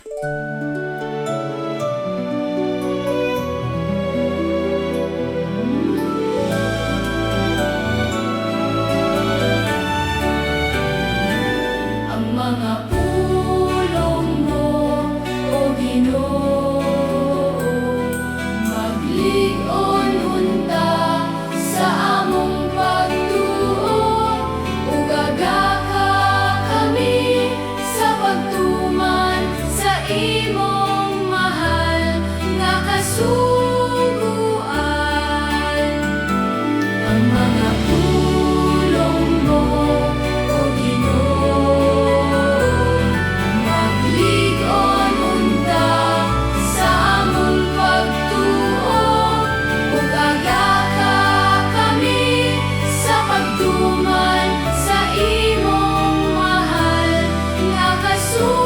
Ang mga pulong mo, O Ginoo, maglig-on unta sa among pagtuo, ug agaka kami sa pagtuman sa imong mahal nga kasuguan. Ang mga pulong mo, O Ginoo, maglig-on unta sa among pagtuo, ug agaka kami sa pagtuman sa imong mahal nga kasuguan.